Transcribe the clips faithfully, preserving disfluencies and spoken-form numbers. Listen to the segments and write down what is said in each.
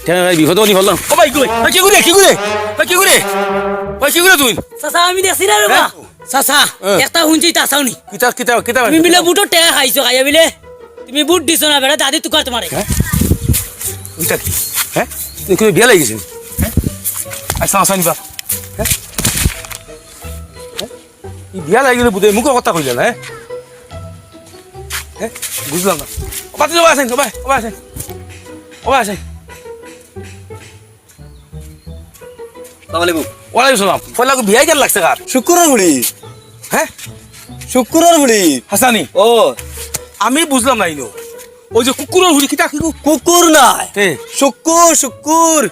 কেনে ভাই, বিপদো নি পড়লাম। ও ভাই, কই? ভাই, কি করে? কি করে? ভাই, কি করে? ভাই, কি করে তুই? চাচা, আমি দেখছি না রে বা। হ্যাঁ? চাচা, হ্যাঁ। একটা হুনছি, তা চাও নি? কিতা, কিতা, কিতা ভাই? তুমি বিলে বুটর টেকা খাইছো, খাইয়া বিলে তুমি বুট দিছো না, বেটা, দাদি তুকার তোমারে। হ্যাঁ? ওইটা কি? হ্যাঁ? তুমি কি বিয়া লাগিয়েছো? হ্যাঁ? আচ্ছা, আচ্ছা, নিবা। হ্যাঁ? হ্যাঁ? ই বিয়া লাগিলে বুঝে মুখে কথা কইলে না, হ্যাঁ? হ্যাঁ? বুঝলাম না। ও বাতি, ও ভাই আছেন, ও ভাই, ও ভাই আছেন। ও ভাই আছেন। আসসালামু আলাইকুম। ওয়ালাইকুম সালাম। পয়লা বিয়া কেন লাগছে কার? শুক্কুরর ফুড়ি। হ্যাঁ? শুক্কুরর ফুড়ি। হাসানি। ও। আমি বুঝলাম না ইনো। ওই যে কুকুরর ফুড়ি কিতা কি কু-, কুকুর নায়। কে? শুক্কুর, শুক্কুর।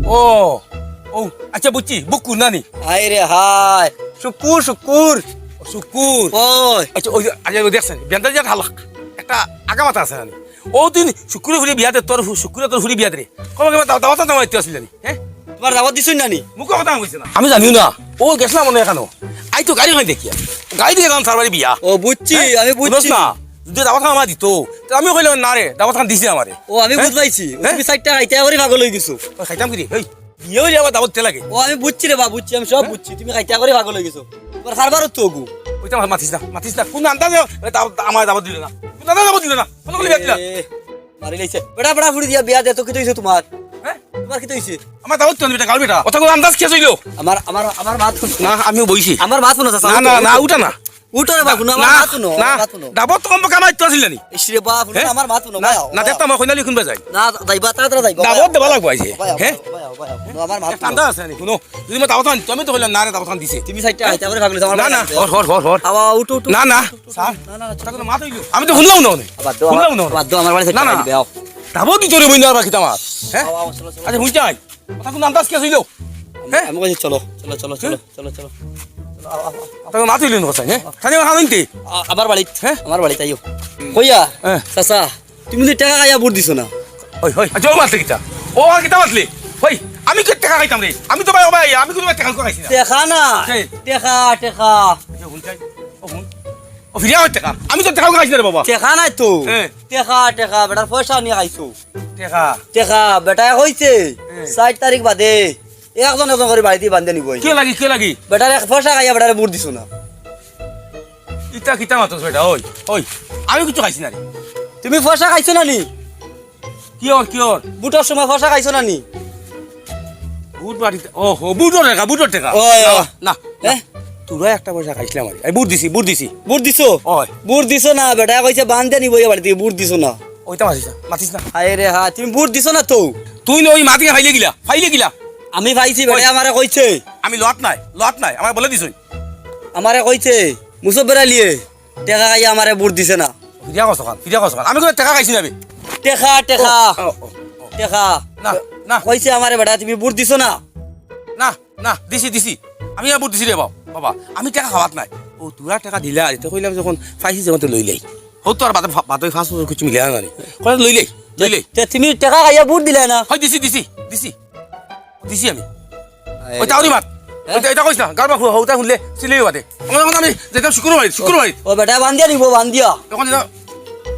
ও, ও, আচ্ছা বুঝছি, বুকুর নানি। হায় রে হায়। শুক্কুর, শুক্কুর। ও, শুক্কুর। ওই। আচ্ছা, ওই যে, আচ্ছা, ওই দেখছেন, বেন্দাজ যে হালাক। একটা আগা মাথা আছে নানি। ও দিন শুক্কুরর ফুড়ি বিয়া দে, তোর ফু-, শুক্কুরে তোর ফুড়ি বিয়া দে রে। কবে কবে দাও-, দাওয়াত না মাইতে আসলে নি, হ্যাঁ? তোমার দাওয়াত দিছইন না নি? মুখে কথা কইছে না। আমি জানিও না। ও গেছলাম মনে এখানো। আই তো গাড়ি খান দেখিয়া। গাড়ি দিয়ে গেলাম তার বাড়ি বিয়া। ও, বুঝছি, হ্যাঁ? আমি বুঝছি। বুঝছ না? যদি দাওয়াত খান আমার দিত, তো আমিও কইলাম, "না রে, দাওয়াত খান দিছে আমারে।" ও, আমি হ্যাঁ? বুঝ পাইছি। ও, হ্যাঁ? তুমি চাইরটা খাইতে করি পাগল হয়ে গেছো। ও, খাইতাম কি রে? এই, বিয়ে হইলে আবার দাওয়াত দিতে লাগে। ও, আমি বুঝছি রে বা, বুঝছি, আমি সব হ্যাঁ? বুঝছি। তুমি খাইতে করি পাগল হয়ে গেছো। তোমার কারবার তো ওগু। ওইটা মা-, মাতিস না, মাতিস না। কোন আন্দাজে, এ, দাওয়াত, আমার দাওয়াত দিলে না। কোন আন্দাজে দাওয়াত দিলে না? কোন গুলি বিয়া দিলা? এ, মারি লাইছে। বেটা, বেটা, ফুড়ি দিয়া বিয়া দে, তো কি তো হইছে তোমার? হ্যাঁ? তোমার কি তো হইছে? আমার দাওয়াত তো বেটা, গাল বেটা। কথা কই আন্দাজ কে ছিল? আমার, আমার, আমার মাত হুনো। না, আমিও বইছি। আমার মাত হুনো, চাচা, না, উঠো, না, না, উঠো। উঠা না বা, হুনো, আমার না, মাত হুনো, না। আমার মাত হুনো। দাবত কম কাম আইতো আছিল নি? ইস রে বাপ, হুনো, হ্যাঁ? আমার মাত হুনো, না, ভাই, না, ভাই। দেখতাম, কইনা লিখুন বাজাই। না, যাইবা, তাড়াতাড়ি যাইবা, দাবত ভাই। দেবা লাগবো আইছে, ভাই, হ্যাঁ? ভাই, ভাই, ভাই, হুনো, আমার মাত হুনো। আন্দাজ আছে নি, হুনো। যদি মা দাবত আনতো, আমি তো কইলাম, না রে, দাবত আন দিছে। তুমি সাইডটা আইতে, আমার ভাগলে আমার না, না, হর, হর, হর, হর। আওয়া, উঠো, উঠো, না, না, উঠো, উঠো, স্যার, উঠো। না, না, না, তা কোনো মাত হইলো। আমি তো হুনলাম না, বাদ দাও, হুনলাম না। বাদ দাও, আমার বাড়ি থেকে না, না। আইবে, আও। দাবত দিত রে, বইনা আর বাকি তামার, হ্যাঁ? আও, আও, চলো, চলো, আচ্ছা, চলো। হুনতে আয়। কথা কোন আন্দাজ কে ছিল? আমি, হ্যাঁ? আমি কইছি, "চলো, চলো, চলো, চলো, হ্যাঁ? চলো, চলো।" চলো, আও, আও, আও। তাহলে মাত হইল না কথা, হ্যাঁ? খালি আমার হামিনতে? আ-, আমার বাড়িত, হ্যাঁ? আমার বাড়িত আইও। কইয়া, হ্যাঁ। চাচা, তুমি তো টেকা খাইয়া ভোট দিছো না। ওই, ওই, আচ্ছা, ও মাতলে কিতা? ও আর কিতা মাতলে? ওই, আমি কি টেকা খাইতাম রে? আমি তো ভাই, ও ভাই, আমি কোনো টেকা খাইছি না। টেকা না, কে? টেকা, টেকা। আচ্ছা, হুন চাই। ও হুন। ও ফিরিয়া হয় টেকা। আমি তো টেকা খাইছি না রে বাবা। টেকা নাই তো। হ্যাঁ। টেকা, টেকা, বেটার পয়সা নিয়া খাইছো। টেকা। টেকা, বেটায় কইছে, হুম। চাইর তারিখ বাদে একজন একজন করি বাড়িত বান্ধিয়া নিবো। কিয় লাগি, কিয় লাগি? বেটারে পয়সা খাইয়া বেটারে ভোট দিছো না। ইতা কিতা মাতস বেটা, ওই, ওই, আমি কিচ্ছু খাইছি না রে। তুমি পয়সা খাইছো না নি? কিয়র, কিয়র? ভোটর সময় পয়সা খাইছো না নি? ভোট বাড়িতে, ও হো, ভোটর টেকা, ভোটর টেকা। ওই, না, ওই। না, না। হ্যাঁ? তোরা একটা পয়সা খাইছিলাম আর কি। এই ভোট দিছি, ভোট দিছি। ভোট দিছো? ওই। ভোট দিছো না, বেটায় কইছে বান্ধিয়া নিবো ইয়া বাড়িত, ভোট দিছো না। ওইটা মাতিস না, মাতিস না। হায় রে হায়, তুমি ভোট দিছো না তো? তুই না ওই মাতিকে ফাইলে গিলা, ফাইলে গিলা। আমি পাইছি, বেটায় ওই। আমারে কইছে। আমি লওয়াত নাই, লওয়াত নাই, আমারে বলে দিছইন। আমারে কইছে, মুসব্বর আলিয়ে। টেকা খাইয়া আমারে ভোট দিছে না। ফিরিয়া কস খান, ফিরিয়া কস খান। আমি কোনো টেকা খাইছি না বে। টেকা, টেকা। ও, ও, ও, ও। টেকা। না, না। কইছে আমারে বেটা, তুমি ভোট দিছো না? না, না, দিছি, দিছি। আমি আর ভোট দিছি রে বাবা। বাবা, আমি টেকা খাওয়াত নাই। ও, তোরা টেকা দিলা, আর ইতা কইলাম যখন পাইছি যখন তো লইলাই। হো তো আর বাদে, বাদে পাঁচ বছর কিছু মিলে না নি। কইলাম লইলাই, লইলাই। তে তুমি টেকা খাইয়া ভোট দিলায় না? হয় দিছি, দিছি, দিছি। দিছি আমি। আরে ওই তাউরি মাত। হ্যাঁ? ওইটা, এটা কইস না। গারবা হু-, হুতা হুনলে চিল্লাই বাদে। আমার, আমার আমি যেতাম শুক্রবারে, শুক্রবারে। ও বেটা, বান্ধিয়া নিবো, বান্ধিয়া। তখন যেটা,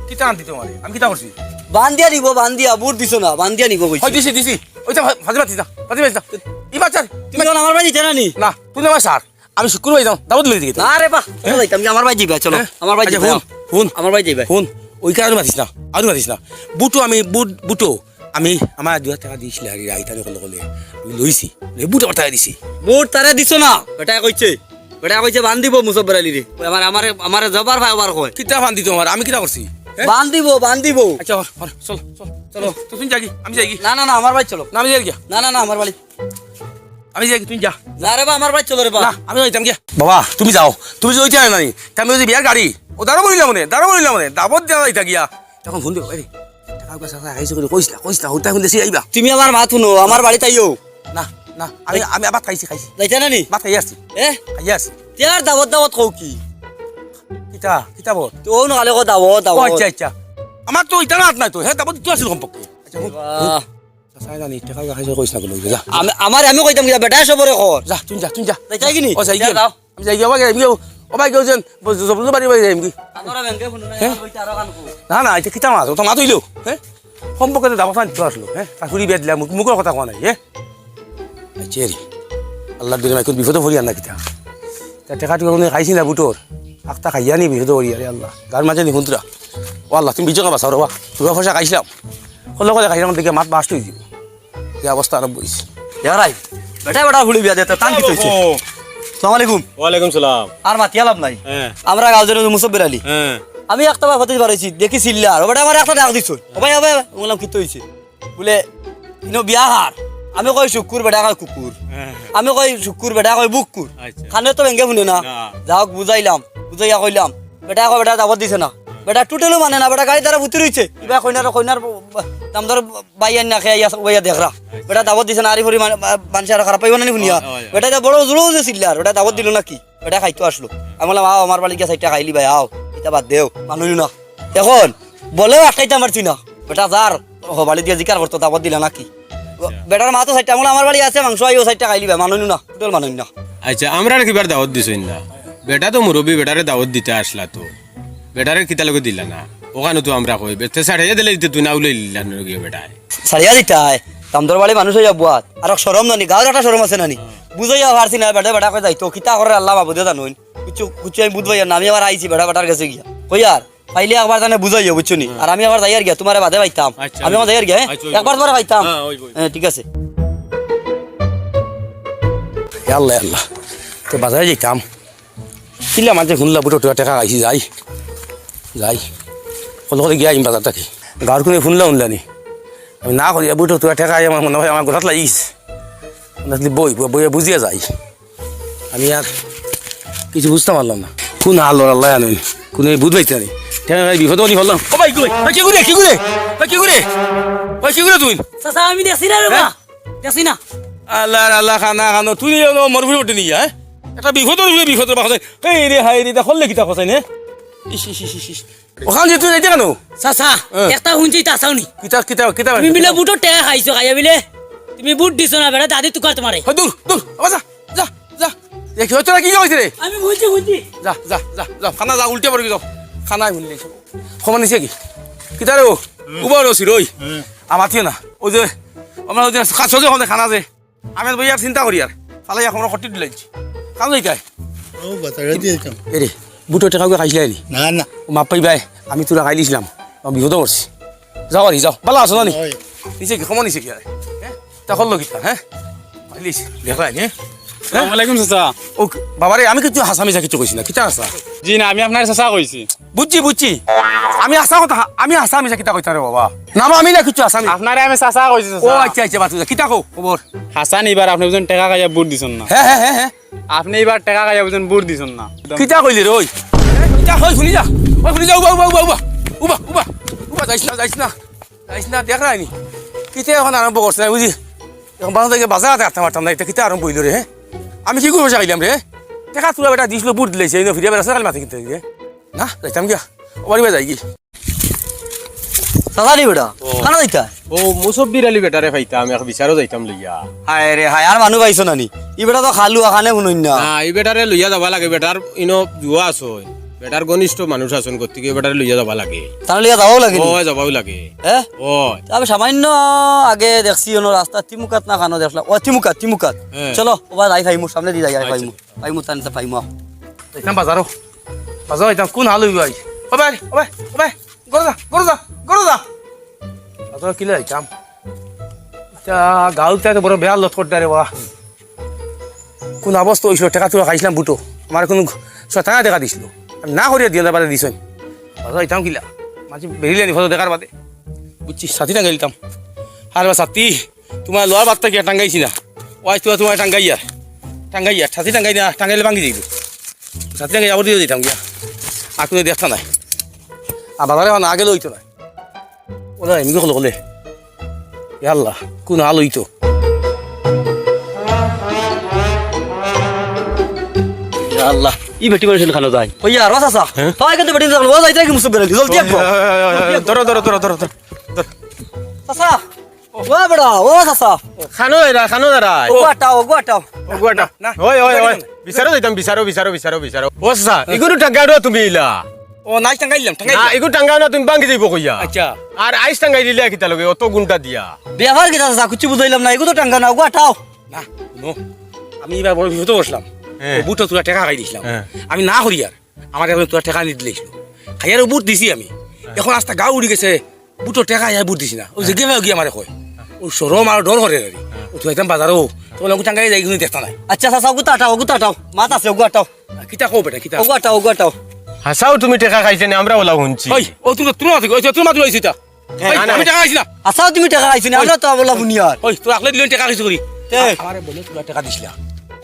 কিতা আনতি তোমারে? আমি কিতা করছি? বান্ধিয়া নিবো, বান্ধিয়া। ভোট দিছো না, বান্ধিয়া নিবো কইছি। হয় দিছি, দিছি। ওইটা ফা-, ফাজিল মাতিস না, ফাজিল মাতিস না। ই বাচ্চার, তুমি যখন আমার বাড়ি দিতে না নি? না, তুই না আমার স্যার। আমি শুক্রবারে যাও, দাওয়াত লই দিকে। না রে বা, হ্যাঁ? কোথায় যাইতাম? আমি আমার বাড়ি যাইবা, চলো। হ্যাঁ? আমার বাড়ি আচ্ছা, যাইবা। হুন, হুন। আমার বাড়ি যাইবা। হুন, ওই কারণে মাতিস না, আর মাতিস না। বুটু আমি, বুট, বুটু। আমি, আমার দুই হাজার টেকা দিয়েছিল, আরে, রাইত আমি কলে কলে। আমি লইছি। রে, বুট আমার টেকা দিছি। ভোট তারে দিছো না? বেটায় কইছে। বেটায় কইছে, বান্ধিবো মুসব্বর আলিরে। ওই আমার, আমারে, আমারে জবার ভাই আবার কয়। কিতা বান্ধিতো আমার? আমি কিতা করছি? হ্যাঁ? বান্ধিবো, বান্ধিবো। আচ্ছা, হর, হর, চল, চল। চলো। তো তুই যাগি, আমি যাগি। না, না, না, আমার বাড়ি চলো। না, আমি যাই গিয়া। না, না, না, আমার বাড়ি। আমি যাই, তুই যা। না রে বা, আমার বাড়ি চলো রে বা। না, আমি যাইতাম গিয়া। বাবা, তুমি যাও। তুমি যদি ওইটা নানি, তে আমি ওই যে বিয়ার গাড়ি, ও দাঁড়া বলিলাম মনে, দাঁড়া বলিলাম মনে, দাবত দেওয়া যাইতা গিয়া। তখন ফোন দিও, "এই, টাকা পয়সা আছে, আইসো করে কইস না, কইস না, হুতা হুনলে সিরাইবা।" তুমি আমার মাত হুনো, আমার বাড়িত আইও। না, না, আমি, এই। আমি আবার খাইছি, খাইছি। যাইতা না নি? ভাত খাইয়া আসছি। এ? খাইয়া আসছি। তে আর দাবত, দাবত কও কি? কিতা, কিতা বল? তো ও নালে কো দাবত, ও দাবত। আচ্ছা, আচ্ছা। আমার তো ইটা না হাত নাই তো, হ্যাঁ, দাবত দিতে আসছিল কমপক্ষে। আচ্ছা, হুন, বাহ। হুন। না, না, নি, টেকা খাইছে কইস না কোনো, যা। আমি, আমার, আমি কইতাম কিতা, বেটা সবরে কর। যা, তুই যা, তুই যা। যাইতায় কি নি? ও, যাই গিয়া। যাও। আমি যাই গিয়া, ওবা গিয়া, আমি গিয়া, ওবা গিয়া, ওজন, জবরদস্ত বাড়ি বাড়ি যাই আমি কি? আমরা ব্যাংকে ফোন নাই, হ্যাঁ? কইতে আরো কান কো। না, না, এটা কিতা মাত? ও তো মাত হইলো, হ্যাঁ? সম্পর্কে তো দাবা ফান তো আসলো, হ্যাঁ? আর হুড়ি বেদ দিলা, মুখ-, মুখর কথা কওয়া নাই, হ্যাঁ? আচ্ছা রে, আল্লাহর দিলে মাইকুর বিপদে পড়িয়ার না কিতা? তা টেকা টুকা কোনো খাইছি না বুটর, আখতা খাইয়া নি বিপদে পড়িয়ার, আরে আল্লাহ, গার মাঝে নি হুন্তরা। ও আল্লাহ, তুমি বিজয় বাঁচাও রে বা, তুই পয়সা খাইছিলাম, কলে কলে খাইছিলাম, দেখে মাত বাস্ট হয়ে দিব। এই অবস্থা আরম্ভ হইছে। ইয়ারাই, বেটা বেটা হুড়ি বিয়া দিতে, তান কি হইছে? ও। আসসালামু আলাইকুম। ওয়ালাইকুম সালাম। আর মাতিয়া লাভ নাই। হ্যাঁ। আমরা গাঁও জেলা মুসব্বির আলী। হ্যাঁ। আমি একটা বার ফতিজ বার হইছি, দেখি চিল্লার, ও বেটা আমার একটা ডাক দিছো। ও ভাই, ও ভাই, বললাম, "কিতা হইছে?" বলে, "ইনো বিয়া কার?" আমি কই, "শুক্কুর", বেটা কয়, "কুকুর।" হ্যাঁ। আমি কই, "শুক্কুর", বেটা কয়, "বুক্কুর।" আচ্ছা। কানে তো ব্যাংকে হুনে না। না। যাউক, বুঝাইলাম, বুঝাইয়া কইলাম, বেটা কয়, বেটা দাওয়াত দিছে না। বেটা টোটালও মানে না, বেটা গাড়ি দ্বারা ভুতি রইছে। ইবা কইনার, কইনার দামদর ভাই আইন না খেয়ে আইয়া, ওইয়া দেখরা। বেটা দাওয়াত দিছে না, আরি ফরি মান-, মা-, মানষে আরো খারাপ পাইবো না নি হুনিয়া। হয়, হয়, হয়। বেটা এটা বড় জোরে জোরে চিল্লার, বেটা দাওয়াত দিল নাকি? বেটা খাইতো আসলো। আমি বললাম, "আও, আমার বাড়ি গিয়া চাইরটা খাইলি ভাই, আও।" ইতা বাদ দেও, মানুষ না। এখন বলেও আটকাইতাম পারছি না। বেটা যার, ও বাড়ি দিয়া জিকার করতো, দাওয়াত দিলা নাকি? আচ্ছা। বেটার মা তো চাইরটা, আমি বললাম, "আমার বাড়ি আছে, মাংস আইও, চাইরটা খাইলি ভাই, মানুষ না, টোটাল মানুষ না।" আচ্ছা, আমরা কিবার দাওয়াত দিছইন না? বেটা তো মুরব্বি, বেটারে দাওয়াত দিতা আসলা তো। বেটারে কিতা লগে দিলা না? ওখানে তো আমরা কই, বেটা ছাড়িয়া দিলে দিতে তুই না উলাইলা না গিয়ে বেটায়। ছাড়িয়া দিতায়, দামদর বাড়ি মানুষ হইয়া বুয়াত। আর শরম নানি, গাঁওর একটা শরম আছে নানি? বুঝাইয়া পারছি না, বেটা বেটা কই যাইতো, কিতা করে আল্লাহ মাবুদে জানইন। কিছু, কিছু আমি বুঝবাই না, আমি আবার আইছি বেটা বেটার গেছে গিয়া। কই আর, পাইলে একবার জানে বুঝাইও, বুঝছো নি? আর আমি আবার যাইয়ার গিয়া, তুমারে বাদে পাইতাম। আচ্ছা, আমি আবার যাইয়ার গিয়া, হ্যাঁ? হ্যাঁ, ওই, ওই। একবার পরে পাইতাম। হ্যাঁ, ওই, ওই। হ্যাঁ, ঠিক আছে। এ আল্লাহ, এ আল্লাহ। তো বাজারে যাইতাম। কিলা মাঝে হুনলা বুটো টুয়া টেকা খাইছি, যাই। যাই। কল করে গিয়া আইম বাজার থাকি। গাঁওর কুনে হুনলা হুনলা নি। আমি না করি, বুটো টুয়া টেকা খাই আমার মনে হয় আমার গোটাত লাগিস। মনে হয় বই, বই, বই বুঝিয়া যাই। আমি আর কিছু বুঝতাম পারলাম না। কোন হাল ওর আল্লাহ জানে। কোনো বুঝ পাইতে নাই। টেকা নাই, বিপদে উনি বললাম। ও ভাই, কই? ভাই, কি করে? কি করে? ভাই, কি করে? ভাই, কি করে তুই? চাচা, আমি দেখছি না রে বা। হ্যাঁ? দেখছি না। আল্লাহ, আল্লাহ, খানা, খানো। তুই এই মরুভূমি উঠে নিয়ে, হ্যাঁ? একটা বিপদ, বিপদ, বিপদ, বিপদ। এই রে, হায় রে, এটা করলে কিতা খোঁজাই নে? ইস, ইস, ইস, ইস, ইস। ওখান দিয়ে তুই যাইতে কেন? চাচা, হ্যাঁ। একটা হুনছি, তা চাও নি? কিতা, কিতা, কিতা? তুমি বিলে বুটো টেকা খাইছো, খাইয়া বিলে তুমি বুট দিছো না, বেটা দাদি তুকার তোমারে। হ্যাঁ, দূর, দূর, আবার যা, যা, যা। এ কি হইতো না, কি হইছে রে? আমি বুঝছি, বুঝছি। যা, যা, যা, যা, খানা যা, উল্টে পড়বি তো। খানায় হুনলে সব। খবর নিছে কি? কিতা রে ও? হুম। উবা রসি রই। হুম। আমাতিও না। ওই যে, আমরা ওই যে কাছে যে ওখানে খানা যে। আমি আর বইয়ার চিন্তা করি আর। ফালাই এখন খটি দিলাইছি। কাম যাইতাই? ও, বাতারা দিয়ে যাইতাম। এ রে, বুটো টেকা খাইছিলে নি? না, না। ও মাপ পাই ভাই, আমি তোরা খাইলিছিলাম। আমি বিপদে পড়ছি। যাও আরে, যাও। ভালা আছো না নি? হয়। নিছে কি? খবর নিছে কি আরে? হ্যাঁ? তা করলো কিতা, হ্যাঁ? পাইলিস, দেখলাই, হ্যাঁ? আসসালামু আলাইকুম, চাচা। ও, বাবারে, আমি কিছু হাছা মিছা কিছু কইছি না। কিতা হাছা? জি না, আমি আপনার চাচা কইছি। বুঝছি, বুঝছি। আমি হাছা কথা, আমি হাছা মিছা কিতা কইতাম রে বাবা? না বা, আমি না কিছু হাছা মি- আপনারে আমি চাচা কইছি, ও, চাচা। আচ্ছা, আচ্ছা, বাদ দে। কিতা কও, খবর? হাছা নি, ইবার আপনে বুঝুন টেকা খাইয়া বুট দিছইন না। হ্যাঁ, হ্যাঁ, হ্যাঁ, হ্যাঁ। আপনে ইবার টেকা খাইয়া বুঝুন বুট দিছইন না। কিতা কইলি রে ওই? কিতা কই, হুনি যা। ওই হুনি যা, উবা, উবা, উবা, উবা। উবা, উবা, উবা, যাইস না, যাইস না। যাইস না, দেখরায় নি। কিতা এখন আরম্ভ করছে না, বুঝি? এখন বাজার থেকে বাজার হাতে হাঁটতে পারতাম না, এটা কিতা আরম্ভ হইল রে, হ্যাঁ? আমি কি করে পয়সা খাইলাম রে? টেকা তোরা বেটা দিছিল, বুট দিলাইছে, এই ফিরে বেড়াছে, খালি মাথা কিনতে গিয়ে। না, যাইতাম গিয়া। ও বাড়ি বাই যাই গি। চাচা নি বেটা? ও। কানো যাইতা? ও, মুসব্বির আলী বেটারে পাইতাম, এক বিচারও যাইতাম লইয়া। হায় রে হায়, আর মানু পাইছো না নি? ই বেটা তো খালু, আখানে হুনইন না। না, ই বেটারে লইয়া যাবা লাগে, বেটার ইনো জুয়া আছে। বেটার ঘনিষ্ঠ মানুষ আছইন, গতিকে বেটারে লইয়া যাবা লাগে। তারে লইয়া যাবাও লাগে নি? ওই, যাবাও লাগে। হ্যাঁ? ওই। আমি সামান্য আগে দেখছি, অনো রাস্তা তিমুকাত না কানো দেখলাম। ও, তিমুকাত, তিমুকাত। হ্যাঁ। চলো, ওবা যাই পাইমু, সামনে দি যাই, যাই আচ্ছা। পাইমু। পাইমু, তান তো পাইমু। যাইতাম বাজারো। বাজারো যাইতাম, কোন হাল হইব আই? ও ভাই, ও ভাই, ও ভাই, ঘরো যা, ঘরো যা, ঘরো যা। বাজারো কিলা যাইতাম? ইটা গাউত তো বড় বেয়ার লত করডা রে বা। কোন অবস্থা হইছিল, টেকা টুকা খাইছিলাম বুটো। আমার কোন শয়তানে টেকা দিছিল। আর না করিয়া দিয়া বাদে দিছইন। বাজারো যাইতাম কিলা? মাঝে বেরিলে নি ফটো দেখার বাদে। বুঝছি, সাথী টাঙ্গাইলিতাম। আর বা সাথী, তোমার লোয়ার বাদ থেকে টাঙ্গাইছি না। ওই তোমার, তোমার টাঙ্গাইয়ার। টাঙ্গাইয়ার, সাথী টাঙ্গাই না, টাঙ্গাইলে ভাঙি যাইব। সাথী টাঙ্গাই আবার দিয়ে দিতাম গিয়া। আর কোনো দেখতা নাই। আর বাজারে এখন আগে লইতো না। ওলা এমনি কলে কলে। ইয়া আল্লাহ, কোন আল হইতো? ইয়া আল্লাহ, ই বেটি মানুষ খানো যায়। ওই আর চাচা। হ্যাঁ? তো আগে তো বেটি মানুষ, ও যাইতে কি মুসুব বেরালি, জলদি একবার। ধরো, ধরো, ধরো, ধরো, ধরো। চাচা। ও বেটা, ও চাচা। খানো এরা, খানো এরা। ও আটাও, ও আটাও। ও গুয়াটা। না, না, ওই, ওই, ওই। বিচারো যাইতাম, বিচারো, বিচারো, বিচারো, বিচারো। ও চাচা, ইগুনু টাঙ্গাইনো তুমি ইলা। ও, নাইস টাঙ্গাইলাম, না, টাঙ্গাইলাম। ইগু টাঙ্গাও না, তুমি ভাঙ্গি যাইবো কইয়া। আচ্ছা। আর আইস টাঙ্গাই দিলে কিতা লগে, অত গুন্ডা দিয়া। ব্যাপার কিতা চাচা, কিচ্ছু বুঝাইলাম না, ইগু তো টাঙ্গাও না, ও আটাও। না, হুনো, আমি ইবার বড় বিপদো পড়ছিলাম। হ্যাঁ। ও বুটো তুরা টেকা খাই দিছিলাম। হ্যাঁ। আমি না করি আর। আমার এখন তুরা টেকা নি দিলে। খাইয়ার ও বুট দিছি আমি। হ্যাঁ। এখন আস্তা গাউ উড়ি গেছে। বুটো টেকা আইয়া বুট দিছি না। ও যে গেমে গিয়ে আমারে কয়। ও শরম আর ডর করে রে। ও তুই একদম বাজারো। তো ওলা টাঙ্গাই যাই কিন্তু দেখতা নাই। আচ্ছা, চাচা, ওগু তো আটাও, ওগু তো আটাও। মাত আছে, ওগু আটাও। কিতা কও বেটা, কিতা? ওগু আটাও, ওগু আটাও। হাছাউ তুমি টেকা খাইছো নি, আমরা ওলা হুনছি। ওই, ও তুমি, তুমি মাতি, ওই তুমি মাতি লইছি তা। হ্যাঁ, ওই, না, না। আমি টেকা খাইছি না। হাছাউ তুমি টেকা খাইছো নি, আমরা তো ওলা হুনিয়ার। ওই, তোর আকলে দিলে টেকা খাইছো করি। তে। আমারে বলে তুরা টেকা দিছিলা।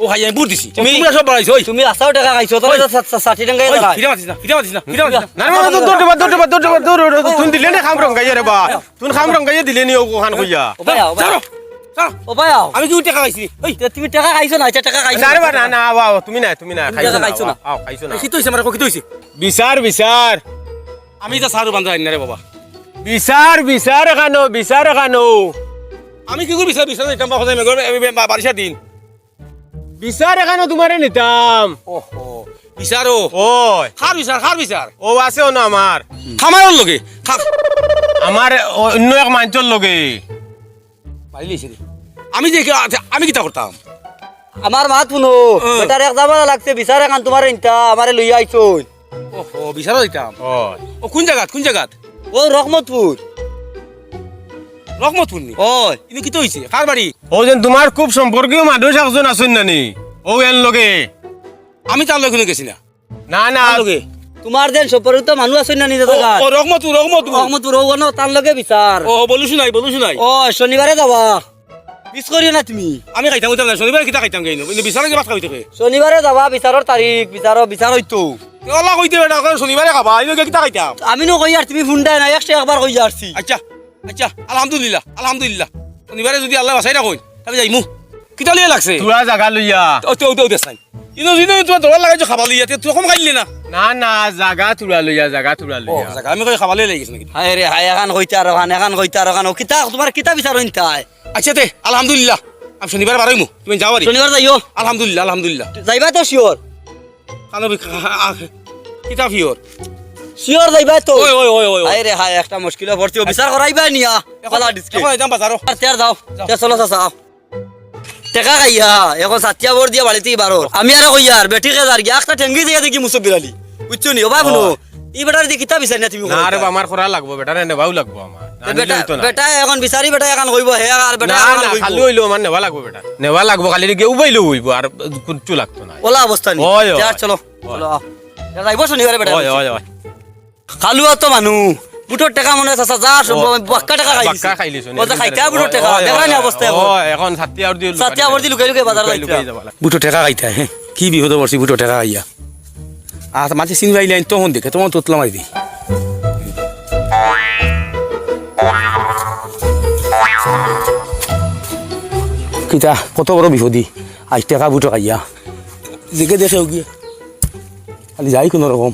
ও খাই আমি বুট দিছি। তুমি, তোমরা সব বাড়াইছো, ওই। তুমি হাছাউ টেকা খাইছো, তাহলে ওই। তো সা-, সা-, ষাট টাকা ওই, দাঁড়ায়। ফিরে মাতিস না, ফিরে মাতিস না, ফিরে মাতিস না। না, না, না, দৌড়, দৌড়, দৌড়, দৌড়, দৌড়, দৌড়, দৌড়, দৌড়, তুমি দিলে না খাম রং গাইয়া রে বা। তুমি খাম রং গাইয়া দিলে নি ও ওখান কইয়া। ও ভাই, ও ভাই। ছাড়ো, ছাড়ো। ও ভাই, আও। আমি কি টেকা খাইছি? ওই। তে তুমি টেকা খাইছো না, আচ্ছা, টেকা খাইছো না, না রে বা, না, না, আও, আও, তুমি না, তুমি না, তুমি খাইছো টেকা না, খাইছো না। আও, আও, খাইছো না। কিতা অইছে আমার, কিতা অইছে? বিচার, বিচার। আমি তো সারু বান্দা আইন না রে বাবা। বিচার, বিচার এখানো, বিচার এখানো। আমি কি করি বিচার, বিচার দিতাম বাবা, বারিশা দিন। বিচার এখানো তোমারে নিতাম। ওহো, বিচারো। ওই। কার বিচার, কার বিচার? ও আছে অনো আমার। কামারর লগে। কার? আমার অন্য এক মানষর লগে। মারিলিছে রে। আমি যে কি-, আচ্ছা, আমি কিতা করতাম? আমার মাত হুনো, হুম। বেটার এক জামালা লাগছে, বিচার এখান তোমারে নিতাম, আমারে লইয়া আইছইন। ওহো, বিচারো দিতাম। ওই। ও কোন জাগাত, কোন জাগাত? ও রহমতপুর। রহমতপুর নি? ওই। ইনো কিতা অইছে? কার বাড়ি? ও যেন তোমার খুব সম্পর্কীয় মানুষ একজন আছইন না নি? ও এন লগে। আমি তার লগে গেছি না। না, না। তার লগে। তোমার যেন সম্পর্কিত মানুষ আছইন না নি ও, জাগাত? ও, রহমতপুর, রহমতপুর। রহমতপুর, ও, অনো তার লগে বিচার। ও, বলু শুনাই, বলু শুনাই। ও, শনিবারে যাবা। মিস করিও না তুমি। আমি খাইতাম, খাইতাম না। শনিবারে কিতা খাইতাম গেইনো? কিন্তু বিচারে যে ভাত খাইতে কে? শনিবারে যাবা, বিচারর তারিখ, বিচারো, বিচার অইতো। এ, ওলা কইতে বেটা, কয় শনিবারে খাবা, ইনো গিয়া কিতা খাইতাম? আমি নু কইয়ার, তুমি হুনরায় না, একশো একবার কইয়ারছি। আচ্ছা, আচ্ছা, আলহামদুলিল্লাহ, আলহামদুলিল্লাহ। শনিবারে যুদি আল্লায় বাঁচাই রাখইন, তাইলে যাইমু। কিতা লইয়া লাগছে? তুরা জাগা লইয়া। ও তো, ও তো, ও দেখ নাই। ইনো, ইনো, তোমার দৌড় লাগাইছো খাবা লইয়া, তে তুরা কম খাইলে না। না, না, জাগা তুরা লইয়া, জাগা তুরা ও, লইয়া। জাগা, আমি কই খাবা লইয়া লাগি গেছে নাকি? হায় রে, হায়, এখান কইতে আর ওখান, এখান কইতে আর ওখান। ও কিতা, তোমার কিতা বিচার অইন তাই? আচ্ছা তে, আলহামদুলিল্লাহ। আমি শনিবার বারইমু, তুমি যাও বাড়ি। শনিবার যাইও। আলহামদুলিল্লাহ, আলহামদুলিল্লাহ। যাইবা তো sure? কানো বি-, আ-, আ-, কিতা sure? Sure যাইবা তো? ওই, ওই, ওই, ওই, ওই। হায় রে হায়, একটা মুশকিলো পড়ছি। ও বিচার করাইবা নিয়া। এখন, পালা ডিস্কে। এখন যাইতাম বাজারো। আর তে আর যাও। যাও। তে চলো চাচা, আও। টেকা খাইয়া, এখন সাতিয়া ভর দিয়া বাড়ি থাকি বারো। আমি আরো কইয়ার, বেটিকে যার গিয়া, একটা ঠেঙ্গি দিয়া দেখি মুসব্বির আলী। বুঝছো নি? ও ভাই হুনো, ও। ই বেটার দি কিতা বিচার না তুমি না রে কইতা? বা, আমার করা লাগবো, বেটারে নেওয়াও লাগবো আমার। না তে নিলে বেটা, অইতো না। বেটা এখন বিচারি, বেটা এখন কইবো, হে আর বেটা না, এখন না, কইবো। খালি অইলেও আমার নেওয়া লাগবো বেটা। নেওয়া লাগবো, খালি গিয়া উবাইলেও অইবো, আর কিচ্ছু লাগতো না। ওলা অবস্থা নি। ওই, ওই। তে আর চলো, ওই। চলো, আও। তে যাইবো শনিবারে বেটা। ওই, ওই, ওই। কালুয়া তো মানু। বুটর টেকা মনে অয় চাচা, যা সব ও, বাক্কা টেকা খাই বাক্কা দিছে। খাইলিছে, ও যে খাইতা বুটর টেকা, ওই, দেখরা নি ওই, অবস্থা এখন। ওই, এখন সাতিয়া ভর দি সাতিয়া ভর দি লুকাই লুকাই বাজার লুকাই যাইতা। লুকাই যাবা লাগে। বুটর টেকা খাইতা, হে? কি বিপদো পড়ছি বুটর টেকা খাইয়া। আর মাঝে চিনি পাইলে আইন তখন দেখে, তখন তোতলা মারি দি। কিতা, কত বড় বিপদি। আইজ টেকা বুটর খাইয়া। দেখে দেখে ওগিয়ে। খালি যাই কোনো রকম।